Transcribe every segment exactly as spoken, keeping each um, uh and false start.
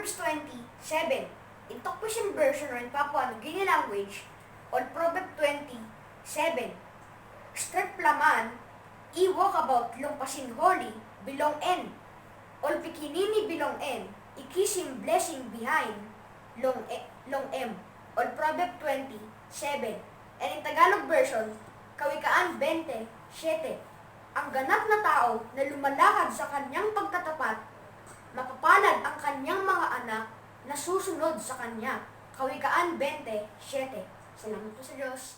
Proverbs twenty seven. In Tok Pisin version o in Papua New Guinea language, ol Proverb twenty seven. Stretpela man i wokabaut long pasin holi bilong en. Ol pikinini bilong en i kisim blesing bihain long, e, long em. Ol Proverb twenty seven. And in Tagalog version, Kawikaan bente sete. Ang ganap na tao na lumalakad sa kanyang pagkatapat, mapapalad ang kanyang mga anak na susunod sa kanya. Kawikaan bente sete. Salamat po sa Diyos.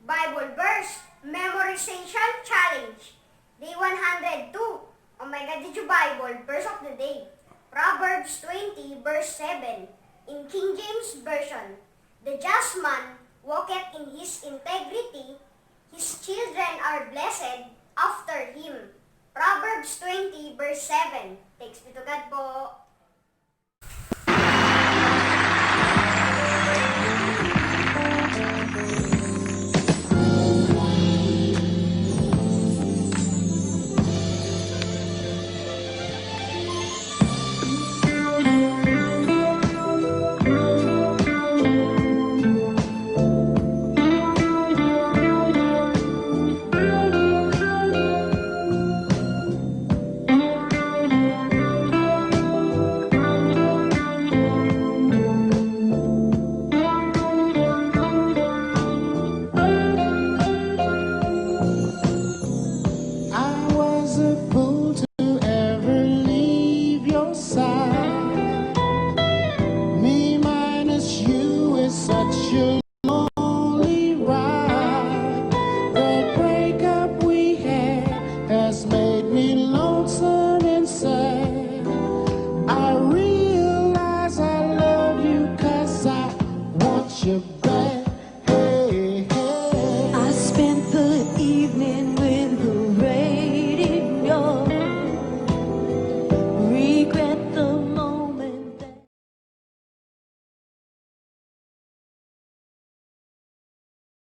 Bible verse memorization challenge, day one hundred two. Oh my God, did you Bible verse of the day? Proverbs twenty verse seven, in King James Version. The just man walketh in his integrity, his children are blessed after him. Proverbs twenty verse seven. Thanks be to God po. I was a fool to ever leave your side. Me minus you is such a lonely ride. The breakup we had has made me lonesome inside. I realize I love you 'cause I want you